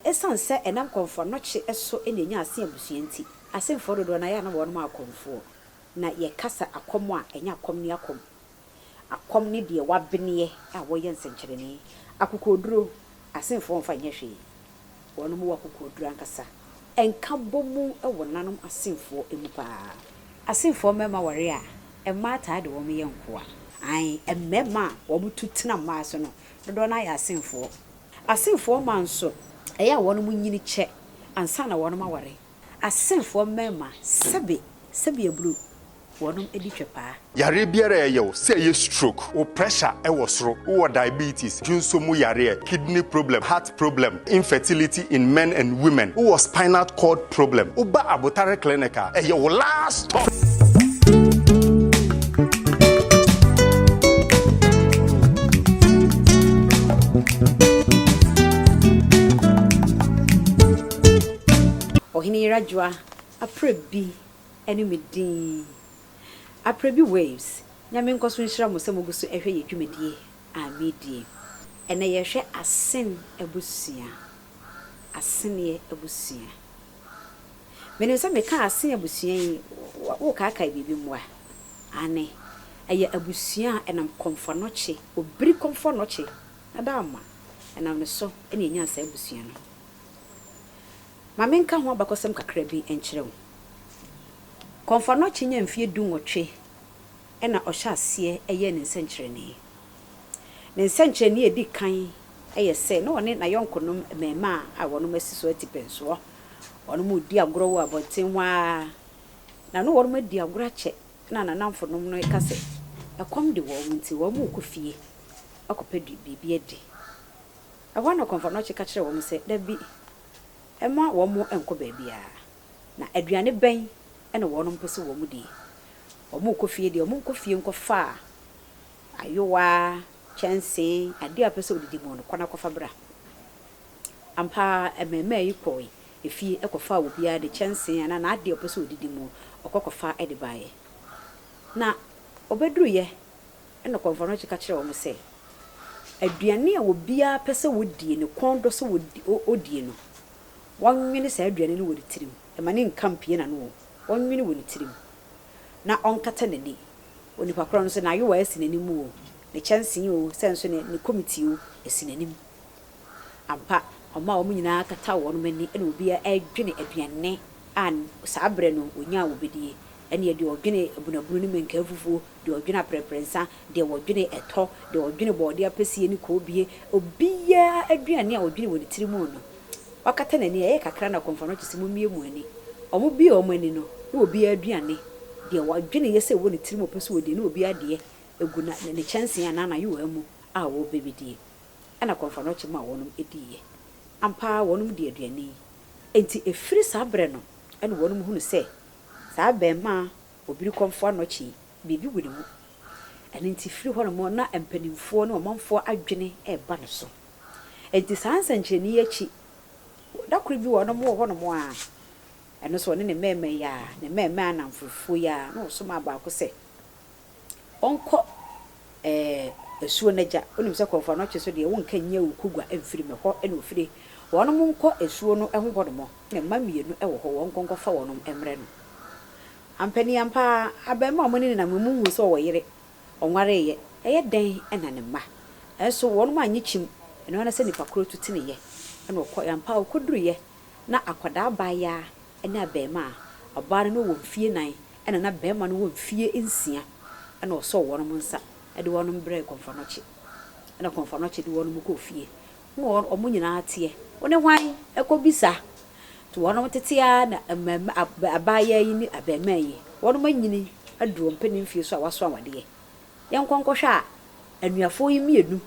ɛsiane sɛ ɛnam Kɔmfoɔ Anɔkye so na ɛnyaa Asen abusua nti, Asenfoɔ dodoɔ no ara yɛ a na wɔnom akɔmfoɔ. Na yɛkasa akɔm a, ɛnyɛ akɔm ne akɔm. Akɔm ne deɛ wabeneɛ a wɔyɛ nsɛnkyerɛnee. Akokoɔduro, Asenfoɔ mfa nyɛ hwee. Wɔnom wɔ akokoɔduro ankasa. Nkabɔmu wɔ nanom Asenfoɔ mu paa. Asenfoɔ mmarima ware a, mmaa taa de wɔn yɛ nkoa. Ae, mmarima a wɔtu tena mmaa so no, dodoɔ no ara yɛ Asenfoɔ. Asenfoɔ mmaa nso, ɛyɛ a wɔnom nyini kyɛ ansa na wɔnom aware. Asenfoɔ mmarima, sɛbe, sɛbe aburu, wɔnom di twɛpaa. Yareɛ biara a ɛyɛ wo, sɛ ɛyɛ stroke, wo pressure wɔ soro, wowɔ diabetes, dwonsɔ mu yareɛ, kidney problem, heart problem, infertility in men and women, wowɔ spinal cord problem, woba Abotare clinic a, ɛyɛ wo last stop. Ɔhene Yeradwoa Aprɛ bi ne me din. Aprɛ bi Waves, Nyame nkɔso nhyira mo sɛ mogu so hwɛ yɛ dwumadie a meredie. Ɛnɛ yɛrehwɛ Asen abusua, Aseneɛ abusua. Menim sɛ meka Asen abusua yi, wokaakae biribi mmoa? Aane, ɛyɛ abusua a ɛnam Kɔmfoanɔkye, Obiri Kɔmfoanɔkye, Adaama, ɛnam ne so na yɛnyaa saa abusua no. Ma menka ho abakɔsɛm kakra bi nkyerɛ wo. Kɔmfoanɔkye nyaa mfeɛ dunwɔtwe na ɔhyɛ aseɛ yɛɛ ne nsɛnkyerɛnee. Ne nsɛnkyerɛnee a ɛdi kan yɛ sɛ na ɔne n'ayɔnkonom mmarimaa a wɔnom asi so atipɛnsoɔ, wɔnom redi agorɔ wɔ abɔnten hɔ ara, na na wɔnom adi agorɔ akyɛ na n'anamfonom no reka sɛ ɛkɔm de wɔn nti wɔn rekɔ fie akɔpɛ biribi adi. Ɛhɔ ara na Kɔmfoanɔkye ka kyerɛɛ wɔn sɛ, Dabi, mma wɔnnkɔ baabiara. Na aduane bɛn na wɔn pɛ sɛ wɔdi? Wɔrekɔ fie deɛ, wɔnkɔ fie nkɔfa ayowa, kyɛnsee, adeɛ a wɔpɛ sɛ wɔdidi mu no, kɔ na kɔfa bra. Ampa ara, mmarimaa yi kɔe efie kɔfaa obiara de kyɛnsee anaa n'adeɛ a ɔpɛ sɛ ɔdidi mu, ɔkɔ kɔfa de baeɛ. Na wɔbɛduruiɛ na Kɔmfoanɔkye ka kyerɛɛ wɔn sɛ, aduane a obiara pɛ sɛ ɔdie, ne kɔn dɔ sɛ ɔdie no, wɔnwene saa aduane no wɔ ne tirim, mma no nka mpue n'ano o, wɔnwene wɔ ne tirim, na ɔnkata n'ani. Onipa korɔ no nso, n'ayowa asi n'anim o, ne kyɛnsee o, sɛ nso ne komiti o, asi n'anim. Ampa, ɔmaa wɔn nyinaa kataa wɔn ani na obiara redwene aduane a saa berɛ no wɔnya a wɔbɛdie. Ɛnneɛ deɛ ɔdwene abunabunu ne mankaa fufuo, deɛ ɔdwene aprɛprɛnsa, deɛ ɔdwene ɛtɔ, deɛ ɔdwene bɔɔdeɛ apɛsie ne koobie, obiara aduane a ɔdwene wɔ ne tiri mu no, wakata n'ani. Ɛyɛ kakra na akɔmfoɔ no te sɛ mommue mo ani. Wɔbuee wɔn ani no, na obiara aduane, deɛ ɔdweneeɛ sɛ ɛwɔ ne tiri mu a ɔpɛ sɛ ɔdie, na obiara deɛ gu ne kyɛnsee anaa n'ayowaa mu a ɔrebɛdie. Ɛna Kɔmfoanɔkye maa wɔnom diiɛ. Ampa ara wɔnom dii aduane yi. Enti ɛfiri saa berɛ no na wɔnom hunu sɛ saa abɛɛmaa Obiri Kɔmfoanɔkye yi, biribi wɔ ne mu. Ɛno nti firi hɔnom na mpanimfoɔ ne ɔmanfoɔ adwene reba ne so. Enti saa nsɛnkyerɛnne yi akyi, da koro bi wɔnom wɔ hɔnom a, ɛno nso ɔne ne mmarima yi ara, ne mmarima anamfofoɔ yi ara, na ɔsomaa baako sɛ ɔnkɔ ɛɛ asuo no agya. Wonim sɛ Kɔmfo Anɔkye so deɛ wonka nyi Awukugua mfiri me hɔ na ɔfire. Wɔnom nkɔ asuo no ho hɔnom, na mma mmienu wɔ hɔ, wɔnkɔ nkɔfa wɔnom mmrɛ no. Ampaniampa ara, abarimaa a wɔne no nam no, wɔhuu sɛ ɔwɔ yere, ɔnwareeɛ. Ɛyɛ dɛn na ne mma nso, wɔnom annye kyim, ɛno ara ne sɛ nipa korɔ tu teneeɛ na ɔkɔeɛ. Ampa ara, ɔkɔduruiɛ na akwadaa abaayaa ne abarimaa, ɔbaa no na ɔwɔ mfie nan ɛna na barima no wɔ mfie nsia, ɛna ɔsɔɔ wɔnom nsa de wɔnom brɛɛ Kɔmfoanɔkye. Ɛna Kɔmfoanɔkye de wɔnom kɔɔ fie. Na wɔn nyinaa teɛ, Wo ne hwan kɔbisa? Nti wɔnom tete ara na mmɛmma, abaayaa yi ne abarimaa yi, wɔnom anyini aduru wɔn mpanin mfie so a wɔaso awadeɛ. Yɛnkɔ nkɔhwɛ a, anuafoɔ yi mmienu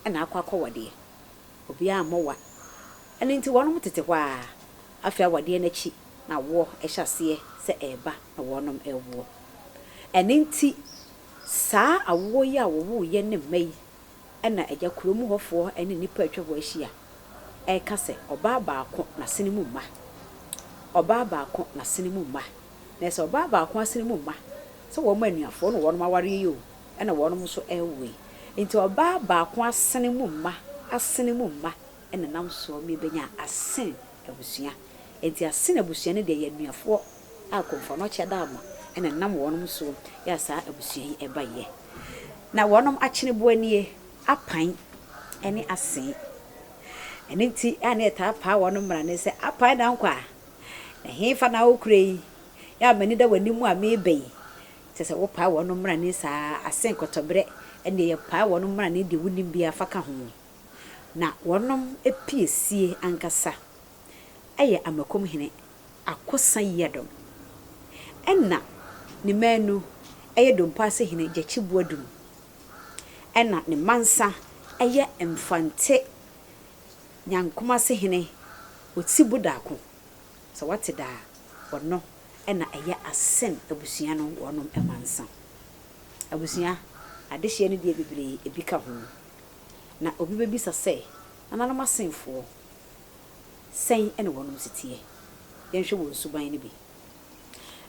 na akɔ akɔwadeɛ. Obiara ammɔ wa. Ɛno nti wɔnom tete hɔ ara. Afei awadeɛ no akyi na awoɔ hyɛ aseɛ sɛ ɛreba na wɔnom rewoɔ. Ɛno nti saa awoɔ yi a wɔwoeɛ ne mma yi na agya kuro mu hɔfoɔ ne nnipa a atwa hɔ ahyia reka sɛ ɔbaa baako n'asene mu mma, ɔbaa baako n'asene mu mma. Na ɛsɛ ɔbaa baako asene mu mma sɛ wɔn anuafoɔ na wɔnom awareɛ yi o na wɔnom nso rewoɔ yi. Nti ɔbaa baako asene mu mma, asene mu mma. na ɛnam soɔ ma yɛbɛnya Asen abusua. Enti Asen abusua no deɛ yɛ anuafoɔ a Komfo-Anokye Adaama na ɛnam wɔnom soɔ yɛ a saa abusua yi baeɛ. Na wɔnom akyeneboa nie, Apan ne Asen. Ɛno nti a na yɛtaa paa wɔnom mmrane sɛ, Apan Dankwa, na hefa na wokura yi? Yɛ a m'ani da w'anim a mereba yi. Kyerɛ sɛ wopaa wɔnom mmrane saa, Asen kɔtɔberɛ, ɛnneɛ yɛpaa wɔnom mmrane deɛ wonim biara fa ka ho. Na wɔnom piesie ankasa yɛ Amakom hene Akosa Yiadom. Ɛna ne mmaanu yɛ Dompo-ase hene Gyakye Boadum. Ɛna ne mansa yɛ Mfante Nyankomase hene Otsibo Darko. Sɛ woate da a, ɔno na ɛyɛ Asen abusua no wɔnom mansa. Abusua, adehyeɛ no deɛ bebree ebi ka ho. Na obi bɛbisa sɛ, Nananom Asenfoɔ, sɛn na wɔnom si teɛ? Yɛnhwɛ wɔn suban no bi.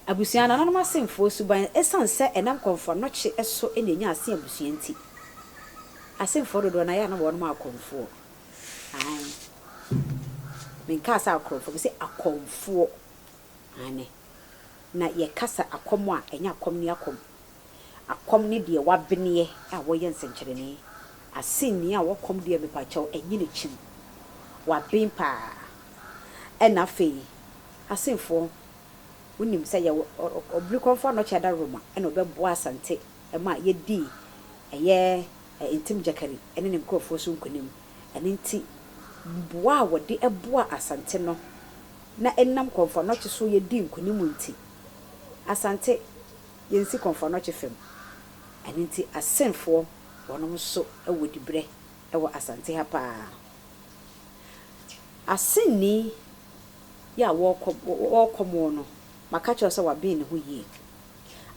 Abusua, Nananom Asenfoɔ suban, Ɛsiane sɛ ɛnam kɔmfoanɔkye so na ɛnya Asen abusua nti, Asenfoɔ dodoɔ no ara yɛ a na wɔnom akɔmfoɔ. Aane. Menkaa sɛ akorɔmfoɔ, mese akɔmfoɔ. Aane. Na yɛka sɛ akɔm a, ɛnyɛ akɔm ne akɔm. Akɔm ne deɛ wabeneɛ a wɔyɛ nsɛnkyerɛnee. Asenni a wɔkɔm deɛ mepakyɛw ɛnye no kyim. Waben paa. Ɛna afei Asenfoɔ wonim sɛ yɛwɔ Ɔbirikɔmfoɔ Anɔkye Adaworoma ɛna ɔbɛboa Asante ma yɛdii ɛyɛ Ntim Gyakari ɛne ne nkorɔfoɔ so nkunim. Ɛno nti boa a wɔde boa Asante no na ɛnam Kɔmfoɔ Anɔkye so yɛdii nkunim nti Asante yɛnsi Kɔmfoɔ Anɔkye fam. Ɛno nti Asenfoɔ wɔnom nso wɔ diberɛ wɔ Asante ha paa. Asenni yi a wɔrekɔ wɔrekɔmoɔ no, maka kyerɛ wo sɛ waben ne ho yie.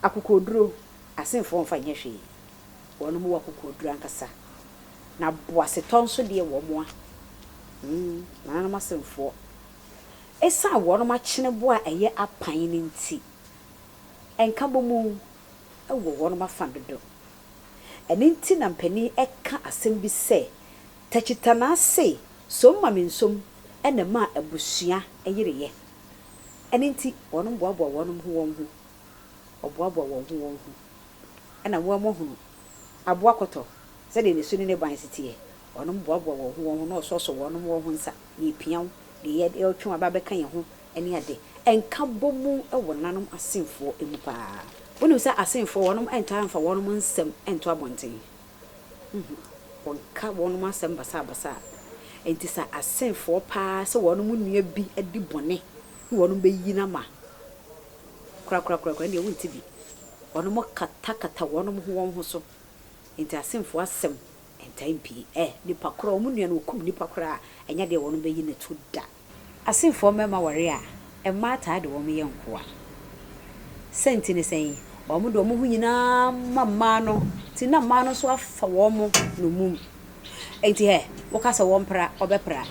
Akokoɔduro, Asenfoɔ mfa nyɛ hwee. Wɔnom wɔ akokoɔduro ankasa. Na boasetɔ nso deɛ wɔn a, hmm, nananom Asenfoɔ. Ɛsiane wɔnom akyeneboɔ a ɛyɛ apan no nti, nkabɔmu wɔ wɔnom afa dodo. Ɛno nti na mpanin ka asɛm bi sɛ, Takyitanaa se, som ma mensom na ɛmaa abusua yereyɛ. Ɛno nti wɔnom boaboa wɔnom ho wɔn ho, wɔboaboa wɔn ho wɔn ho. Ɛna mo ara moahunu aboa kɔtɔ sɛdeɛ ne su ne ne ban si teɛ. Wɔnom boaboa wɔn ho wɔn ho na wɔsɔsɔ wɔnom wɔn ho nsa, deɛ ɛpia wo, deɛ yɛtwe wo aba abɛka yɛn ho ne ade. Nkabɔmu wɔ nanom asenfoɔ mu paa. Wonim sɛ asenfoɔ wɔnom ntaa mfa wɔnom nsɛm nto abɔnten. Nhu. Wɔnka wɔnom asɛm basaabasaa. Enti sɛ asenfoɔ paa sɛ wɔnom nua bi adi bɔne ne wɔnom bɛyi no ama korakorakorakora ɛndeɛ wonte bi. Wɔnom katakata wɔnom ho wɔn ho so. Enti asenfoɔ asɛm ntaa mpie. Ɛ, nipa korɔ, wɔn nua no ɔkum nipa koraa a, ɛnyɛ adeɛ a wɔnom bɛyi no to da. Asenfoɔ mmarima ware a, mmaa taa de wɔn yɛ nkoa. Sɛ nti ne sɛn? Wɔn de wɔn ho nyinaa ma mmaa no, nti na mmaa no nso afa wɔn nnommum. Enti hɛ, woka sɛ wɔmpra, ɔbɛpra.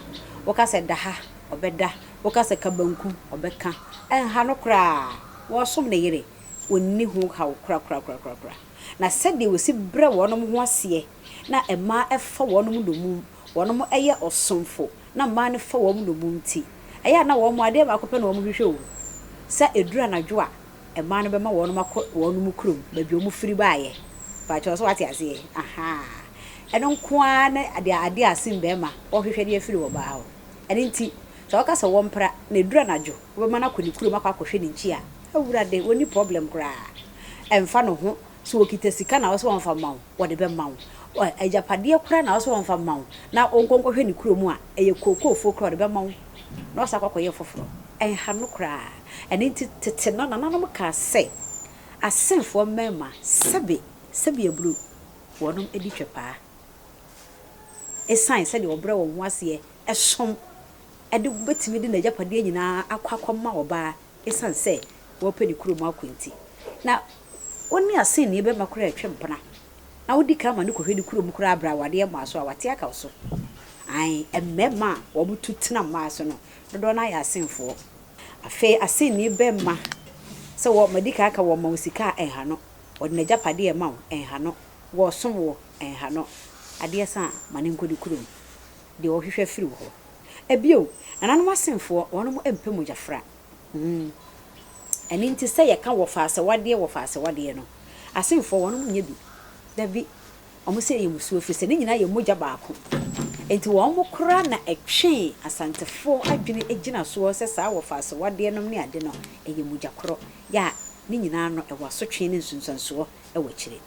Woka sɛ da ha, ɔbɛda. Woka sɛ ka banku, ɔbɛka. Ɛnha no koraa, wɔresom ne yere, ɔnni ho haw korakorakorakora. Na sɛdeɛ wɔsi brɛ wɔn ho aseɛ na mmaa fa wɔn nnommum, wɔn yɛ ɔsomfo na mmaa no fa wɔn nnommum nti, ɛyɛ a na wɔn adeɛ baako pɛ na wɔhwehwɛ o, sɛ ɛduru anadwo a, mmaa no bɛma wɔn akɔ wɔn kurom, baabi a wɔfiri baeɛ. Mpakyɛw, so woate aseɛ? Ahaa. Ɛno nko ara ne deɛ adeɛ a asen barima ɔhwehwɛ de afiri ɔbaa hɔ. Ɛno nti, sɛ woka sɛ wɔmpra na ɛduru anadwo, wobɛma no akɔ ne kurom akɔ akɔhwɛ ne nkyi a, Awurade, ɔnni problem koraa. Ɛmfa ne ho sɛ ɔkita sika na wo sɛ ɔmfa mma wo, wɔde bɛma wo. Agyapadeɛ koraa na wo sɛ ɔmfa mma wo na ɔnkɔ nkɔhwɛ ne kurom a, ɛyɛ kookoofoɔ koraa ɔde bɛma wo na wasan akɔ akɔyɛ foforɔ. Ɛnha no koraa. Ɛno nti tete no nananom kaa sɛ, Asenfoɔ mmarima, sɛbe, sɛbe aburo, wɔnom di twɛpaa. Ɛsiane sɛdeɛ wɔbrɛ wɔn ho aseɛ som de bɛtumi de n'agyapadeɛ nyinaa akɔ akɔma ɔbaa Esiane sɛ wɔrepɛ ne kurom akɔ nti, na onni asennii bɛma koraa atwa mpena, na wodi kan ma no kɔhwɛ ne kurom koraa bere a awadeɛ mmaa so a wate aka wo so. Ae, mmarima a wɔtu tena mmaa so no, dodoɔ no ara yɛ asenfoɔ. Afei asennii bɛma sɛ wɔ, madi kan aka, wɔma wo sika a, ɛnha no. Wɔde n'agyapadeɛ rema wo, ɛnha no. Wɔresom wo, ɛnha no. Adeɛ sa a, ma no nkɔ ne kurom. deɛ wɔhwehwɛ afiri wo hɔ. Bio, nananom asenfoɔ, wɔnom mpɛ mogyafra. Hmm. Ɛno nti sɛ yɛka wɔfaasɛwadeɛ wɔfaasɛwadeɛ no, asenfoɔ wɔnom nyɛ bi. Dabi, wɔn sɛ ɛyɛ musuo ɛfiri sɛ ne nyinaa yɛ mogya baako. Enti wɔn koraa na ɛtwee Asantefoɔ adwene gyina soɔ sɛ saa wɔfaasɛwadeɛ nom ne ade no ɛyɛ mogya korɔ, yɛ a ne nyinaa no ɛwɔ asotwee ne nsunsuansoɔ wɔ akyire.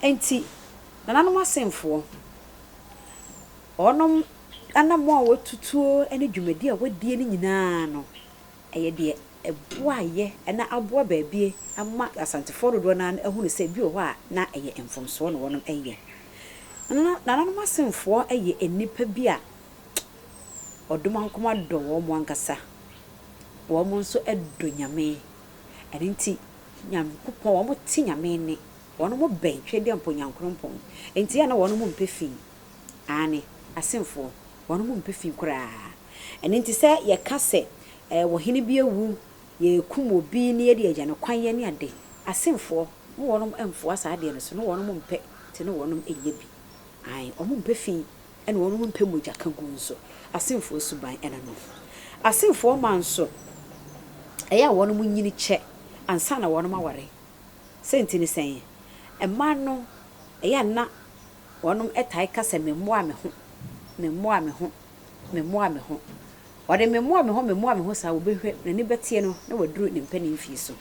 Enti nananom asenfoɔ, wɔnom anammɔn a wɔatutuo ne dwumadi a wɔadie no nyinaa no, ɛyɛ deɛ ɛboaeɛ na aboa baabi ama Asantefoɔ dodoɔ no ara ahunu sɛ bi wɔ hɔ a na ɛyɛ mfomsoɔ na wɔnom reyɛ. Nananom Asenfoɔ yɛ nnipa bi a Ɔdomankoma dɔ wɔn ankasa. Wɔn nso dɔ Nyame. Ɛno nti Nyankopɔn, wɔn te Nyame nne. Wɔnom bɛn Twedeɛmpɔ Nyankoropɔn. Enti ɛyɛ a na wɔnom mpɛ fi. Aane, Asenfoɔ, wɔnom mpɛ fi koraa. Ɛno nti sɛ yɛka sɛ ɔhene bi awu, yɛrekum obi na yɛde agya no kwan yɛ ne ade, Asenfoɔ, ne wɔnom mfoa saa adeɛ no so, ne wɔnom mpɛ nti ne wɔnom nyɛ bi. Aane, wɔn mpɛ fi ɛna wɔnom mpɛ mogya ka gu nso. Asenfoɔ suban ɛno no. Asenfoɔ mma nso, ɛyɛ a wɔnom nyini kyɛ ansa na wɔnom aware. Sɛ nti ne sɛn? Mmaa no, ɛyɛ a na wɔnom tae ka sɛ memmoa me ho, memmoa me ho, memmoa me ho. Ɔde memmoa me ho, memmoa me ho saa, wobɛhwɛ, n'ani bɛteɛ no na waduru ne mpanin mfie so.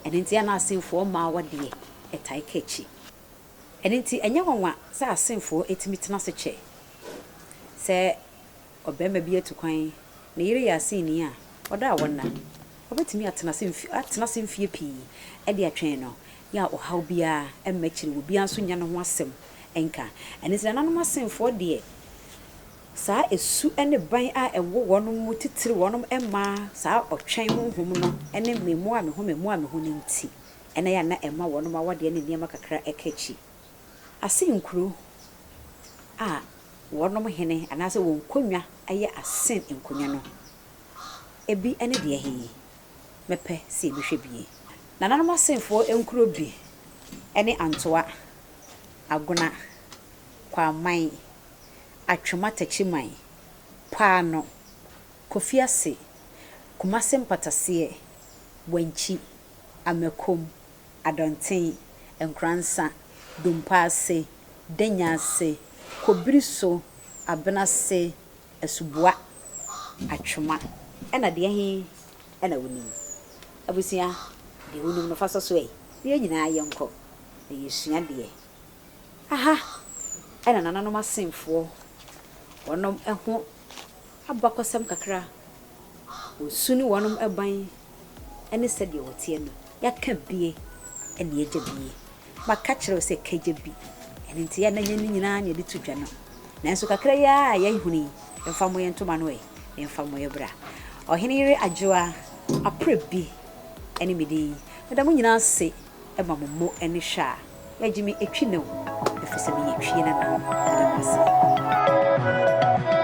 Ɛno nti a na Asenfoɔ mmaa awadeɛ tae ka akyi. Ɛno nti ɛnyɛ nwanwa sɛ Asenfoɔ tumi tena ase kyɛ. Sɛ ɔbarima bi atu kwan, ne yere yɛ Asenni a, ɔdɔ a wɔnna. Ɔbɛtumi atena ase mfe atena ase mfeɛ pii de atwɛn no, yɛ a ɔhaw biara mma akyire, obiara nso nnya ne ho asɛm nka. Ɛno nti nananom Asenfoɔ deɛ, saa su ne ban a ɛwɔ wɔn mu titire wɔn mmaa saa ɔtwɛn honhom no ne memmoa me ho memmoa me ho no nti na ɛyɛ a na ɛma wɔn awadeɛ ne nneɛma kakra ka akyi. Asen nkuro a wɔn hene anaasɛ wɔn nkonnwa yɛ asen nkonnwa no, ebi ne deɛ he? Mɛpɛ sɛ yɛbɛhwɛ bie. Nananom Asenfoɔ nkuro bi ne Antoa, Agona, Kwaman, Atwoma Takyiman, Paano, Kofiase, Kumase Mpataseɛ, Wankyi, Amakom, Adɔnten, Nkoransa, Dompaase, Danyaase, Kobiriso, Abenase, Asuboa, Atwoma. Ɛna deɛ he na wonim? Abusua, deɛ wonim no fa sɔ so ɛ, na yɛn nyinaa yɛnkɔ na yɛsua deɛ. Aha na nananom asenfoɔ wɔnom ho abakɔsɛm kakra, wɔn su ne wɔnom ban ne sɛdeɛ wɔteɛ no, yɛaka bie ne yɛagya bie. Maka kyerɛ wo sɛ kagya bi, ɛno nti yɛ na nyɛ ne nyinaa na yɛde to dwa no. Nanso kakra yi ara a yɛahunu yi, yɛmfa mmɔ yɛn ntoma no ɛ, na yɛmfa mmɔ yɛn bra. Ɔhene yere Adwoa Aprɛ bi ne me din. Meda mo nyinaa ase. ma mo mo ani hwɛ a, yɛgye me twi no ɛfiri sɛ meyɛ twi nana. Meda mo ase.